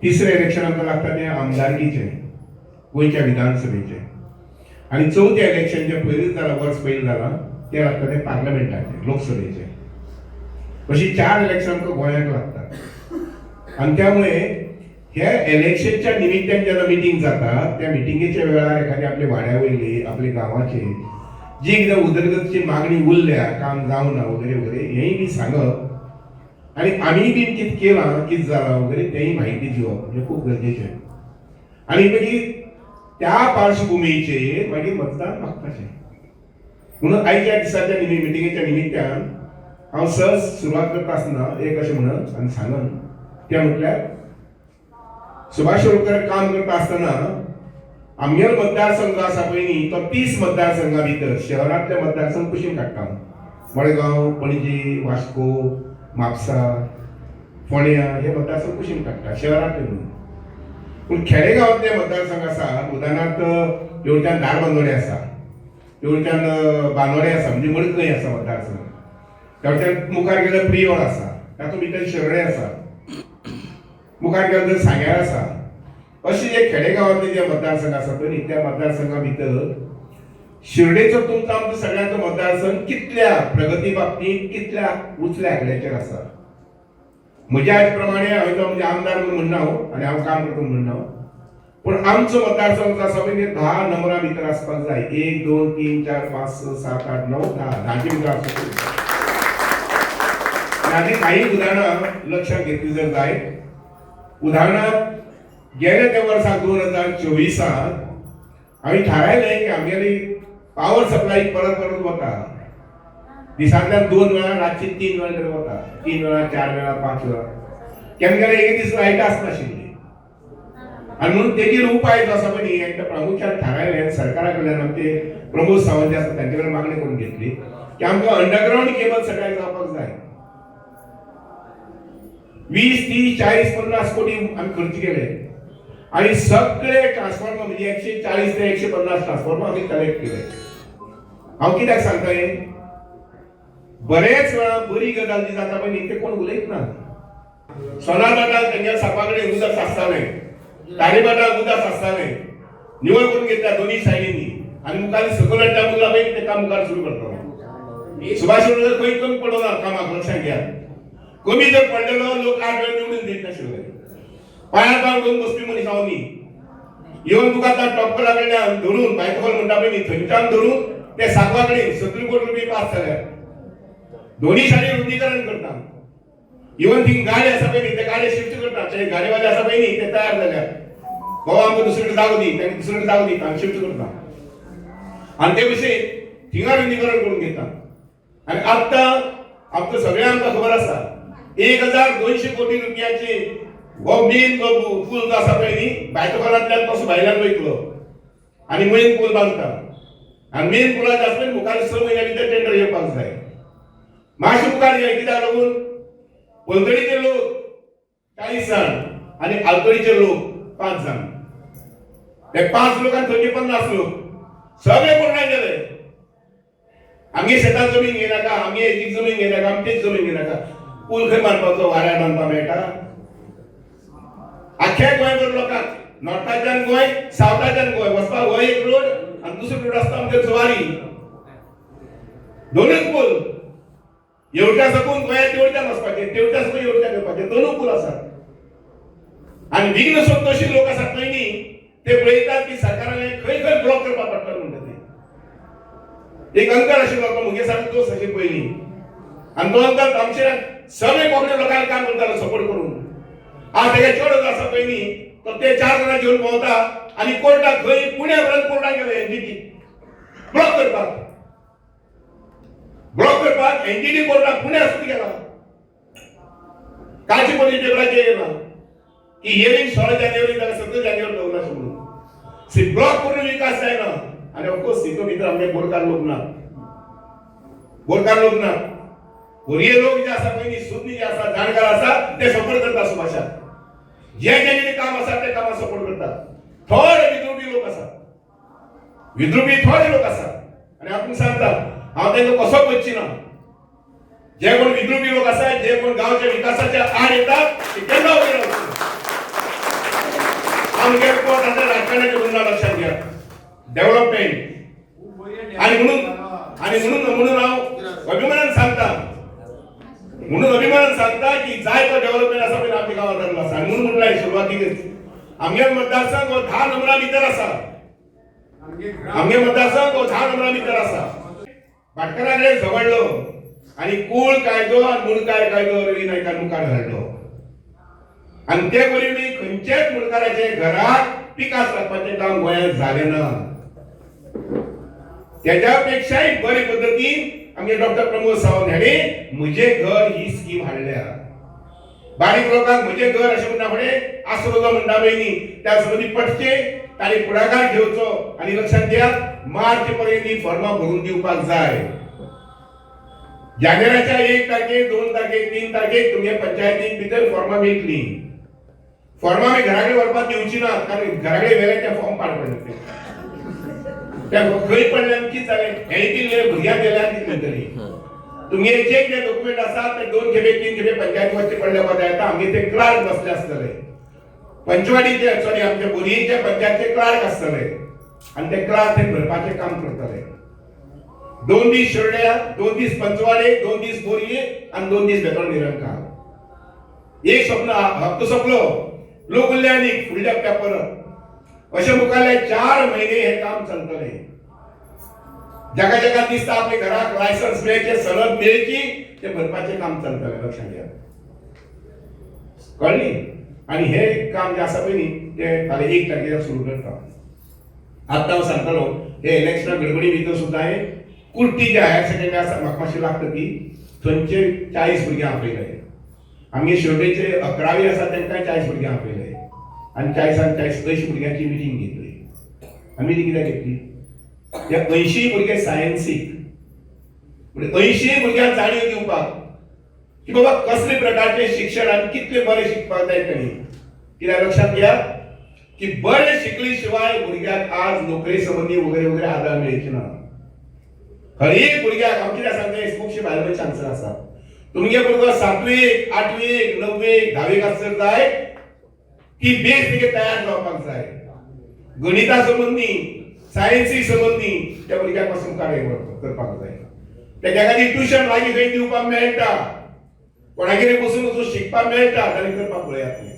तिसरें इलेक्शन आमकां लागता तें आमदारकीचें, गोंयच्या विधानसभेचें. आनी चवथें इलेक्शन जें पयलींच जालां, वर्स पयलीं जालां, तें लागता तें पार्लमेंटाचें, लोकसभेचें. अशीं 4 इलेक्शन आमकां गोंयांत लागतात. आनी त्यामुळे ह्या इलेक्शनच्या निमित्तान जेन्ना मिटींग जाता, त्या मिटिंगेच्या वेळार एखादी आपल्या वाड्या वयली, आपल्या गांवाची जी कितें उदरगतची मागणी उरल्या, काम जावना वगैरे वगैरे, हेंय बी सांगप आनी आमी बीन कितें केलां, कितें जालां वगैरे, तेंय म्हायती दिवप हें खूब गरजेचें. आनी मागीर त्या पार्श्वभुमीचेर मागीर मतदान मागपाचें. म्हणून आयच्या दिसाच्या मिटिंगेच्या निमित्तान हांव सहज सुरवात करता आसतना एक अशें म्हणत आनी सांगन, तें म्हटल्यार सुभाष शिरोडकर काम करता आसतना आमगेलो मतदारसंघ आसा पळय न्ही, तो 30 मतदारसंघा भितर शहरांतले मतदारसंघ कुशीन काडटा. मडगांव, पणजी, वास्को, म्हापसा, फोंड्या हे मतदारसंघ कुशीन काडटा शहरांतले म्हणून. पूण खेडेगांवांतले मतदारसंघ आसा, उदाहरणार्थ हेवटेच्यान धारबांदोडे आसा, हेवटेच्यान बांदोडे आसा, म्हणजे मडकय आसा मतदारसंघ, तेवटेच्यान मुखार गेल्यार प्रियोळ आसा, तातूंत भितर शिरोडे आसा, मुखार गेल्यार तर सांग्यार आसा. अशे जे खेडेगांवांतले जे मतदारसंघ आसा पळय न्ही, त्या मतदारसंघा भितर शिर्डेचो तुमचो आमचो सगळ्यांचो मतदारसंघ कितल्या प्रगती बाबतींत कितल्या उंचल्या आंकड्याचेर आसा. म्हज्या आयज प्रमाणे हांवें तो म्हणजे आमदार म्हणून म्हणना हांव आनी हांव काम करता म्हणना, पूण आमचो मतदारसंघ जो आसा पळय 10 नंबरां भितर आसपाक जाय. 1 2 3 4 5 6 7 8 9 10, 10च्या भितर आसपाक जाय. आनी काही उदाहरणां लक्षात घेतली जर जाय, उदाहरणार्थ गेल्या त्या वर्साक 2024 आमी थारायलें की आमगेली पावर सप्लाय परत परत वता, दिसांतल्यान 2 वेळा, रातची 3 वेळा तरी वता, 3 वेळा, 4 वेळा, 5 वेळा. केन्ना केन्ना एक दीस लायट आसनाशिल्ली. आनी म्हणून तेजेर उपाय जो आसा पळय न्ही, एकदां प्रामुख्यान थारायलें आनी सरकारा कडल्यान आमचे प्रमोद सावंत जे आसा तांचे कडेन मागणी करून घेतली की आमकां अंडरग्रावंड केबल सकाळी जावपाक जाय. 20 30 40 50 कोटी आमी खर्च केले आनी सगळे ट्रान्सफॉर्मर म्हणजे 140 ते 150 ट्रान्सफॉर्मर आमी कलेक्ट केले. हांव कित्याक सांगता हें, बरेच वेळा बरी गजाल जी जाता पळय न्ही, ते कोण उलयत ना. सोनारभाटाक तेंच्या सापा कडेन उदक साचतालें, तारीभाटाक उदक साचतालें, निवळ करून घेतल्या दोन्ही सायडींनी आनी मुखार सकयल हाडटा मुखार पळय ते काम मुखार सुरू करतलो. सुभाष शिरोडकर खंय कमी पडना कामाक, लक्षात घ्या. कमी जर पडलेलो लोक 8 वेळ निवडून देत नाशिल्ले. पांयार पांय घेवन बसपी मनीस हांव न्ही. येवन तुका आतां टॉपकला कडल्यान धरून बायकॉल म्हणटा पळय न्ही, थंयच्यान धरून ते सांगवा कडेन 17 कोटी रुपये पास जाल्या. दोन्ही शाळेत रुंदीकरण करता. इवन थिंग गाडी आसा पळय न्ही, ते गाडी शिफ्ट करता. ते गाडीवाले आसा पळय न्ही, ते तयार जाल्या, बाबा आमकां दुसरीकडे जागो दी, तांकां दुसरीकडे जागो दी, आमी शिफ्ट करता आनी ते भशेन थिंगा रुंदीकरण करून घेता. आनी आत्तां आमकां सगळ्यांक आमकां खबर आसा, 1200 कोटी रुपयाची हो मेन जो पूल जो आसा पळय न्ही, बायतोकारांतल्यान तसो भायल्यान वयतलो आनी मेन पूल बांदता. आनी मेन पुलाचे आसा पळय मुखार 6 म्हयन्या भितर टेंडर येवपाक जाय. मातशें मुखार गेले कित्याक लागून पलतडीचे लोक 40 जाण आनी आलतडीचे लोक 5 जाण, ते 5 लोक आनी थंयचे 50 लोक सगळे कोर्टान गेले. आमगे शेतान जमीन घेनाका, आमगे हेची जमीन घेनाका, आमचीच जमीन घेनाका. पूल खंय बांदपाचो? वाऱ्यार बांदपाक मेळटा? आख्ख्या गोंयभर लोकांक नॉर्थाच्यान गोंय, सावथाच्यान गोंय वचपाक हो एक रोड आनी दुसरो रोड आसता आमचे जुवारी, दोनूच पूल. येवच्या सकून गोंयांत तेवट्यान वचपाचें, तेवट्या सकून येवट्यान येवपाचें, दोनूय पूल आसात. आनी विघ्न संतोषी लोक आसात पळय न्ही, ते पळयतात की सरकारान खंय खंय ब्लॉक करपाक पडटा म्हणटा. ते एक अंकल आशिल्लो, तो म्हगे सारको दोस्त आशिल्लो पयलीं, आनी तो अंकल आमचे सगळे कोंकणी लोकांक काम करतालो सपोर्ट करून. आज तेगे चेडो जो आसा पळय न्ही, तो ते 4 जाणां घेवन भोंवता आनी कोर्टाक खंय पुण्या पर्यंत कोर्टाक गेले एनजीटी ब्लॉक करपाक, ब्लॉक करपाक एनजीटी कोर्टाक पुण्या सुद्दां गेला. कालचे पयलीं पेपराचेर येयला की हियरींग 16 जानेवारी ताका 17 जानेवारी दवरला अशें म्हणून. सी, ब्लॉक करून विकास जायना. आनी ऑफकोर्स तितून भितर आमगे बोरकार लोक ना, बोरकार लोक ना, बोरये लोक जे आसा पळय न्ही, सुज्ञ जे आसा, जाणकार आसा, ते सपोर्ट करता सुभाषाक. जे जे कितें काम आसा ते कामाक सपोर्ट करतात. थोडे विद्रुपी लोक आसात, विद्रुपी थोडे लोक आसात. आनी हांव तुमकां सांगता, हांव तांकां कसो पचची ना. जे कोण विद्रुपी लोक आसा, जे कोण गांवच्या विकासाच्या आड येतात, ते केन्ना उबे रावचे. आमगे कोण आसा राजकारणाचे करून लक्षात घ्या डेव्हलपमेंट. आणि म्हणून आणि म्हणून म्हणून हांव अभिमानान सांगता, म्हणून अभिमानान सांगता की जाय तो डेव्हलपमेंट आसा पळय आमच्या गांवांत जाल्लो आसा. आणि म्हणून म्हणलां सुरवातीकच आमगे मतदारसंघ हो 10 नंबरा भितर आसा. आमगे मतदारसंघ हो 10 नंबरा भितर आसा. भाटकारा कडेन झगडलो आनी कूळ कायदो आनी मुणकार कायदो रवी नायकान मुखार घाडलो आनी ते वरवीं खंयच्याच मुणकाराचे घराक पिकास लागपाचें काम गोंयांत जालें ना. तेज्या पेक्षाय बरे पद्दतीन आमगे डॉक्टर प्रमोद सावंत हांणी म्हजें घर ही स्कीम हाडल्या. बारीक लोकांक म्हजें घर अशें म्हणटा फुडें आसरो जो म्हणटा पळय न्ही, त्या संबंदी पटचें तांणी फुडाकार घेवचो. आनी लक्षांत घेयात, मार्च पर्यंत ही फॉर्मां भरून दिवपाक जाय. जानेराच्या 1 तारखेक, 2 तारखेक, 3 तारखेक तुमगे पंचायतीक भितर फॉर्मां मेळटलीं. फॉर्मां आमी घरा कडेन व्हरपाक दिवची ना, कारण घरा कडेन व्हेले ते फॉर्म पाड पडले ते. त्या खंय पडले आनी कितें जालें हेंय दिल्लें भुरग्यांक गेल्यार कितें तरी तुमगे जे जे डॉक्युमेंट आसा ते 2 खेपे 3 खेपे पंचायत वचचे पडले वता येता. आमगे ते क्लार्क बसले आसतले पंचवाडीचे, सॉरी, आमच्या बोरयेचे पंचायतचे क्लार्क आसतले आनी ते क्लार्क ते भरपाचें काम करतले. 2 दीस शिरोड्या, 2 दीस पंचवाडे, 2 दीस बोरये आनी 2 दीस बेतोड निरंकाल. एक स्वप्न हप्तो सोंपलो, लोक उरले आनी फुडल्या हप्त्या परत अशें मुखारले 4 म्हयने हे काम चलतले. जाका जाका दिसता आपल्या घराक लायसन्स मेळचें, सनद मेळची, ते भरपाचें काम चलतलें. लक्षात घ्या, कळ्ळी? आनी हे काम जें आसा पळय न्ही तें फाल्यां 1 तारखेर सुरू करता. आतां हांव सांगतालो, हे इलेक्शना गडबडी भितर सुद्दां हांवें कुर्टी जे हायर सेकंडरी आसा, म्हाका मातशी लागता ती, थंयचे 40 भुरग्यांक आपयले. आमगे शेवटेचे 11वी आसा तांकां 40 भुरग्यांक आपयले आनी 40 आनी 40 80 भुरग्यांची मिटींग घेतली. आनी मिटींग कित्याक घेतली? ह्या 80 भुरगे सायन्सीक, म्हणजे 80 भुरग्यांक जाणीव दिवपाक की बाबा कसले प्रकारचे शिक्षण आनी कितले बरें शिकपाक जाय तांणी. कित्याक लक्षात घ्या की बरें शिकले शिवाय भुरग्याक आज नोकरी संबंदी वगैरे वगैरे आदार मेळचे ना. हर एक भुरग्याक हांव कितें सांगता, खुबशे बायल मनशां हांगसर आसा. तुमगे भुरगो 7वेक, 8वेक, 9वेक, 10वेक आसत जाय ती बेस तुगे तयार जावपाक जाय. गणिता संबंदी, सायन्सी संबंदी त्या भुरग्याक पासून कार्य करपाक जाय. तेज्या खातीर ट्युशन लागीं खंय दिवपाक मेळटा, कोणागेर बसून वचून शिकपाक मेळटा जाल्यार करपाक पळयात तुमी.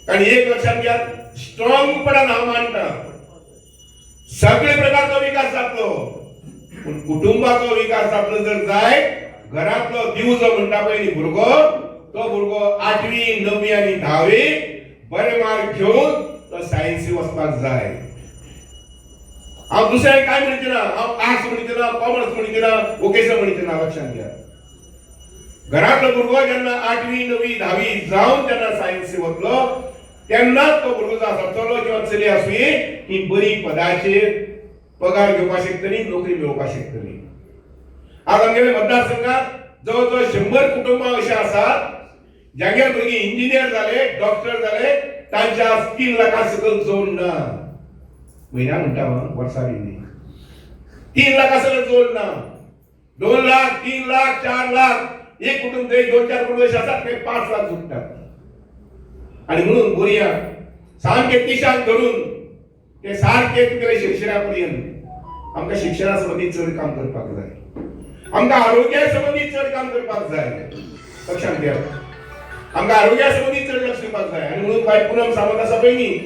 कारण एक लक्षात घ्यात, स्ट्रॉंगपणान हांव मानता, सगळे प्रकारचो विकास जातलो पूण कुटुंबाचो विकास जातलो जर जाय, घरांतलो दिवजो म्हणटा पळय न्ही भुरगो, तो भुरगो 8वी, 9वी आनी 10वी बरे मार्क घेवन तो सायन्सी वचपाक जाय. हांव दुसऱ्यांक काय म्हणचे ना, हांव आर्ट्स म्हणचे ना, कॉमर्स म्हणचे ना, वोकेशन म्हणचे ना. लक्षात घ्या, घरांतलो भुरगो जेन्ना 8वी, 9वी, 10वी जावन जेन्ना सायन्सी वतलो तेन्नाच तो भुरगो जो आसा, चलो किंवा चली आसुये, ही बरी पदाचेर पगार घेवपाक शकतली, नोकरी मेळोवपाक शकतली. आज आमगेले मतदारसंघात जवळ जवळ 100 कुटुंबां अशीं आसात जांगेर भुरगीं इंजिनियर जाले, डॉक्टर जाले, तांच्या आज 3 लाखां सकयल जोड ना. म्हयन्या म्हणटा हांव, वर्सा बी न्ही. 3 लाखां सकयल जोड ना. 2 लाख, 3 लाख, 4 लाख एक कुटुंब, थंय 2 4 कुटुंब अशे आसात ते 5 लाख जोडटात. आनी म्हणून बोरया सामके तिशाक धरून ते सारके तुगेले शिक्षणा पर्यंत आमकां शिक्षणा संबंदी चड काम करपाक जाय, आमकां आरोग्या संबंदी चड काम करपाक जाय. लक्षात घ्या, आमकां आरोग्या संबंदी चड लक्ष दिवपाक जाय. आनी म्हणून बाय पुनम सावंत आसा पळय न्ही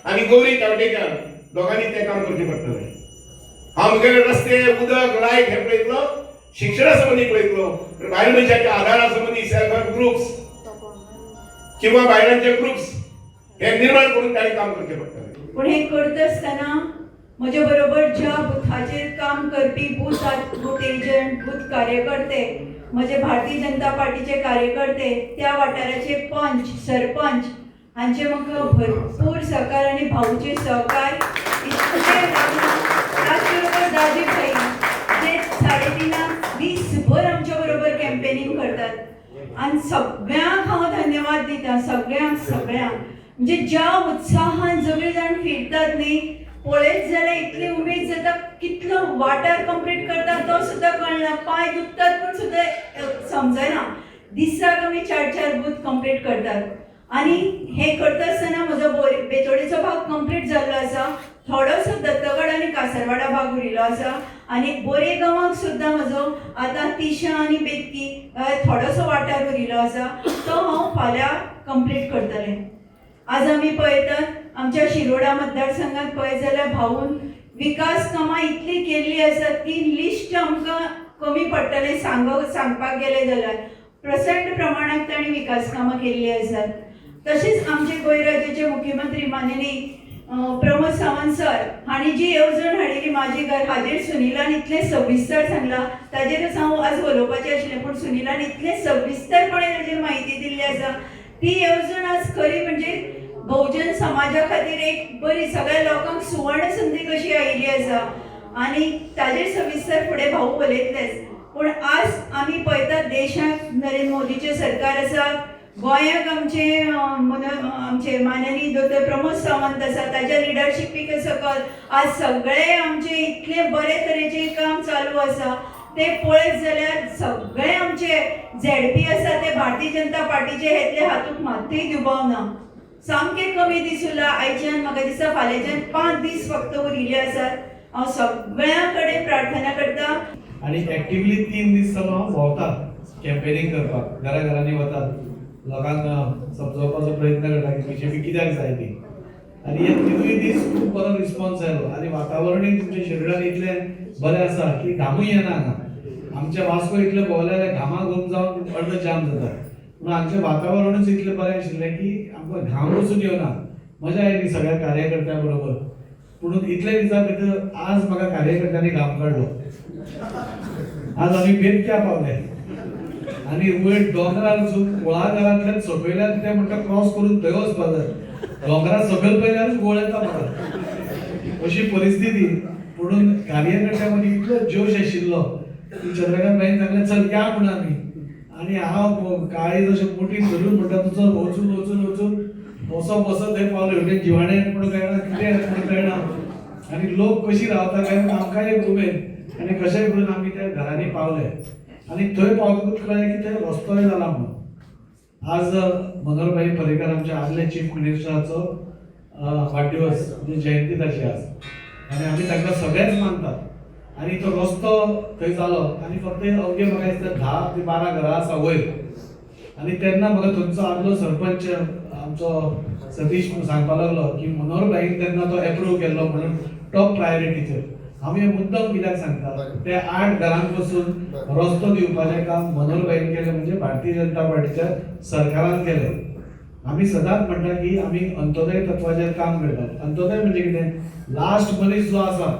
आनी गौरी तावडेकर, दोगांनी तें काम करचें पडटलें. हांव म्हगेले रस्ते, उदक, लायट हें पळयतलो, शिक्षणा संबंदी पळयतलो, बायल मनशाच्या आदारा संबंदी सेल्फ हेल्प ग्रुप्स किंवा बायलांचे ग्रुप्स हे निर्माण करून तांणी काम करचें पडटलें. पूण हें करता आसतना म्हजे बरोबर ज्या बुथाचेर काम करपी बूथ एजंट, बूथ कार्यकर्ते, म्हजे भारतीय जनता पार्टीचे कार्यकर्ते, त्या वाठाराचे पंच, सरपंच हांचे म्हाका भरपूर सहकार आनी भाऊचे सहकार इतले लागला. त्याच बरोबर दाजी भाई जे 3:30 दीसभर आमच्या बरोबर कॅम्पेनिंग करतात आनी सगळ्यांक हांव धन्यवाद दिता, सगळ्यांक सगळ्यांक. म्हणजे ज्या उत्साहान सगळे जाण फिरतात न्ही, पळयत जाल्यार इतली उमेद जाता, कितलो वाठार कंप्लीट करता तो सुद्दां कळना, पांय दुखतात पूण सुद्दां समजना. दिसाक आमी 4 4 बूथ कंप्लीट करतात आनी हें करता आसतना म्हजो बेतोडेचो भाग भाग कंप्लीट जाल्लो आसा. थोडोसो दत्तगड आनी कासरवाडा भाग उरिल्लो आसा आनी बोरे गांवाक सुद्दां म्हजो आतां तिशा आनी बेतकी थोडोसो वाठार उरिल्लो आसा, तो हांव फाल्यां कंप्लीट करतलें. आज आमी पळयतात आमच्या शिरोडा मतदारसंघात पळयत जाल्यार भाऊन विकास कामां इतली केल्ली आसात की लिस्ट आमकां कमी पडटलें सांगपाक गेलें जाल्यार. प्रचंड प्रमाणात तांणी विकास कामां केल्ली आसात. तशेंच आमचे गोंय राज्याचे मुख्यमंत्री माननीय प्रमोद सावंत सर हांणी जी येवजण हाडिल्ली माझे घर, हाजेर सुनिलान इतलें सविस्तर सांगलां, ताजेरच हांव आज उलोवपाचें आशिल्लें, पूण सुनिलान इतलें सविस्तरपणे ताजेर म्हायती दिल्ली आसा. ती येवजण आज खरी म्हणजे बहुजन समाजा खातीर एक बरी सगळ्या लोकांक सुवर्ण संदी कशी आयिल्ली आसा आनी ताजेर सविस्तर फुडें भाऊ उलयतलेच. पूण आज आमी पळयतात देशांत नरेंद्र मोदीचें सरकार आसा, गोंयाक आमचे आमचे माननीय दोतोर प्रमोद सावंत आसा, ताच्या लिडरशिपीक सकल आज सगळे आमचे इतले बरे तरेचे काम चालू आसा. ते पळयत जाल्यार सगळे आमचे झेडपी आसा ते भारतीय जनता पार्टीचे हेतले, हातूंत मात्तूय दुबाव ना. सामके कमी दीस उरला आयच्यान, म्हाका दिसता फाल्यांच्यान 5 दीस फक्त उरिल्ले आसात. हांव सगळ्यां कडेन प्रार्थना करता. आनी एक्टिवली 3 दीस जालो हांव भोंवता कॅम्पेनींग करपाक, घरा घरांनी वतात, लोकांक समजोवपाचो प्रयत्न करता की बीजेपी कित्याक जाय ती. आनी हे 3 दीस खूब बरो रिस्पॉन्स आयलो आनी वातावरणूय तुमच्या शिरोड्यान इतलें बरें आसा की घामूय येना हांगा. आमच्या वास्को इतलें भोंवलें जाल्यार घामा घूम जावन अर्द जाम जाता, पूण हांगचें वातावरणूच इतलें बरें आशिल्लें की आमकां घाम वचून येवना. मजा आयली सगळ्या कार्यकर्त्यां बरोबर. पूण इतले दिसां भितर आज म्हाका कार्यकर्त्यांनी घाम काडलो. आज आमी बेतक्या पावले आनी वयर दोंगरार वचून कुळागरांतल्यान सकयल्यान ते म्हणटा क्रॉस करून थंय वचपा जाय, दोंगरा सकयल पयल्यारूच गोळ येता म्हाका, अशी परिस्थिती. म्हणून कार्यकर्त्यां मदीं इतलो जोश आशिल्लो की चंद्रकांत भाईन सांगलें चल या म्हूण आमी. आनी हांव काळीज अशें मुठीन धरून म्हणटा तुजो वचून वचून वचून बसो बसत थंय पावलो. हेवटेन जिवाणें म्हणून कळना, कितें म्हणून कळना, आनी लोक कशी रावता काय म्हणून आमकांय एक उमेद. आनी कशेंय करून आमी त्या घरांनी पावले आनी थंय पावतकूच कळ्ळें की थंय रस्तोय जाला म्हणून. आज मनोहरभाई पर्रीकर आमच्या आदले चीफ मिनिस्टराचो वाडदिवस, म्हणजे जयंती ताची आज, आनी आमी तांकां सगळेच मानतात. आनी तो रस्तो थंय जालो आनी फक्त अवघे म्हाका दिसता 10 ते 12 घरां आसा वयर. आनी तेन्ना म्हाका थंयचो आदलो सरपंच आमचो सतीश सांगपाक लागलो की मनोहर भाईन तेन्ना तो एप्रूव केल्लो म्हणून टॉप प्रायोरिटीचेर. हांव हें मुद्दम कित्याक सांगता, ते 8 घरांक पसून रस्तो दिवपाचें काम मनोहर भाईन केलें, म्हणजे भारतीय जनता पार्टीच्या सरकारान केलें. आमी सदांच म्हणटा की आमी अंत्योदय तत्वाचेर काम करतात. अंत्योदय म्हणजे कितें, लास्ट मनीस जो आसा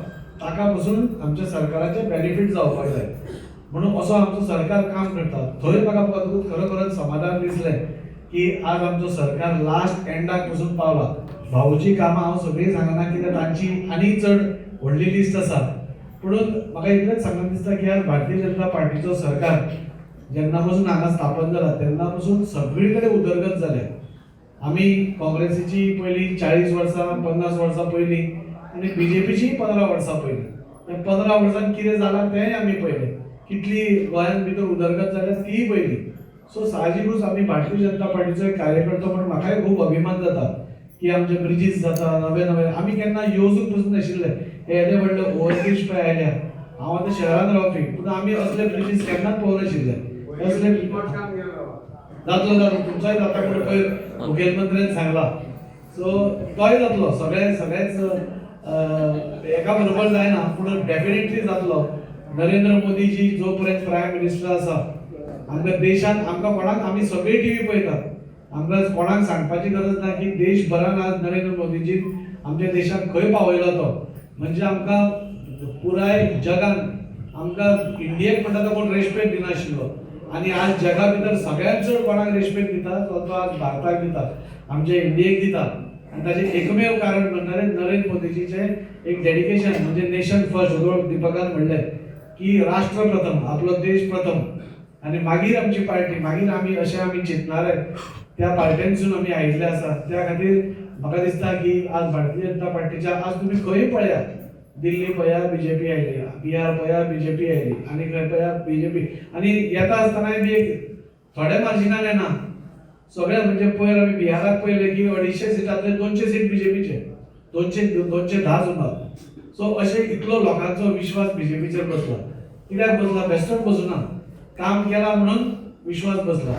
ताका पसून आमच्या सरकाराचे बेनिफीट जावपाक जाय, म्हणून असो आमचो सरकार काम करता. थंय म्हाका पळोवतकूच खरोखरच समाधान दिसलें की आज आमचो सरकार लास्ट एंडाक पसून पावला. भाऊची कामां हांव सगळीं सांगना कित्याक तांची आनी चड व्हडली लिस्ट आसा, पुणून म्हाका इतलेंच सांगून दिसता की आज भारतीय जनता पार्टीचो सरकार जेन्ना पसून हांगा स्थापन जाला तेन्ना पसून सगळी कडेन उदरगत जाल्या. आमी काँग्रेसीची पयलीं 40 वर्सां 50 वर्सां पयलीं आनी बीजेपीची 15 वर्सां पयलीं, 15 वर्सांत कितें जालां तेंय आमी पळयलें, कितली गोंयांत भितर उदरगत जाल्या तीय पळयली. सो साहजिकूच आमी भारतीय जनता पार्टीचो एक कार्यकर्तो म्हणून म्हाकाय खूब अभिमान जाता की आमचे ब्रिजीस जाता नवे नवे. आमी केन्ना येवजूंक पसून नाशिल्ले हे येदे व्हडले ओवरब्रीज पळय आयल्या. हांव आतां शहरान रावपी, पूण आमी असले ब्रिजीस केन्नाच पळोवनाशिल्ले. असले जातलो जातलो तुमचोय जाता म्हणून पयर मुखेलमंत्र्यान सांगला, सो तोय जातलो. सगळे सगळेच एका बरोबर जायना, पूण डेफिनेटली जातलो. नरेंद्र मोदीजी जो पर्यंत प्रायम मिनिस्टर आसा आमकां देशांत, आमकां कोणाक, आमी सगळी टीव्ही पळयतात, आमकां कोणाक सांगपाची गरज ना की देशभरान आज नरेंद्र मोदीजीन आमच्या देशाक खंय पावयलो तो. म्हणजे आमकां पुराय जगान आमकां इंडियेक म्हणटा तो कोण रेस्पेक्ट दिनाशिल्लो, आनी आज जगा भितर सगळ्यांत चड कोणाक रेस्पेक्ट दिता तो तो आज भारताक दिता, आमच्या इंडियेक दिता. आनी ताचें एकमेव कारण म्हणल्यार नरेंद्र मोदीजीचें एक डेडिकेशन, म्हणजे नेशन फर्स्ट. जो दीपकान म्हणलें की राष्ट्र प्रथम, आपलो देश प्रथम आनी मागीर आमची पार्टी, मागीर आमी अशें आमी चिंतणारे त्या पार्ट्यांसून आमी आयिल्ले आसा. त्या खातीर म्हाका दिसता की आज भारतीय जनता पार्टीच्या आज तुमी खंय पळयात, दिल्ली पळया बीजेपी आयली, बिहार पळया बीजेपी आयली, आनी खंय पळया बीजेपी. आनी येता आसतनाय बी एक थोड्या मार्जिनान येना सगळे. म्हणजे पयर आमी बिहाराक पळयलें की 250 सिटांतले 200 सीट बीजेपीचे. 200 210 सुमार. सो अशें इतलो लोकांचो विश्वास बीजेपीचेर बसला. कित्याक बसला? बेश्टोच बसूना, काम केलां म्हणून विश्वास बसला.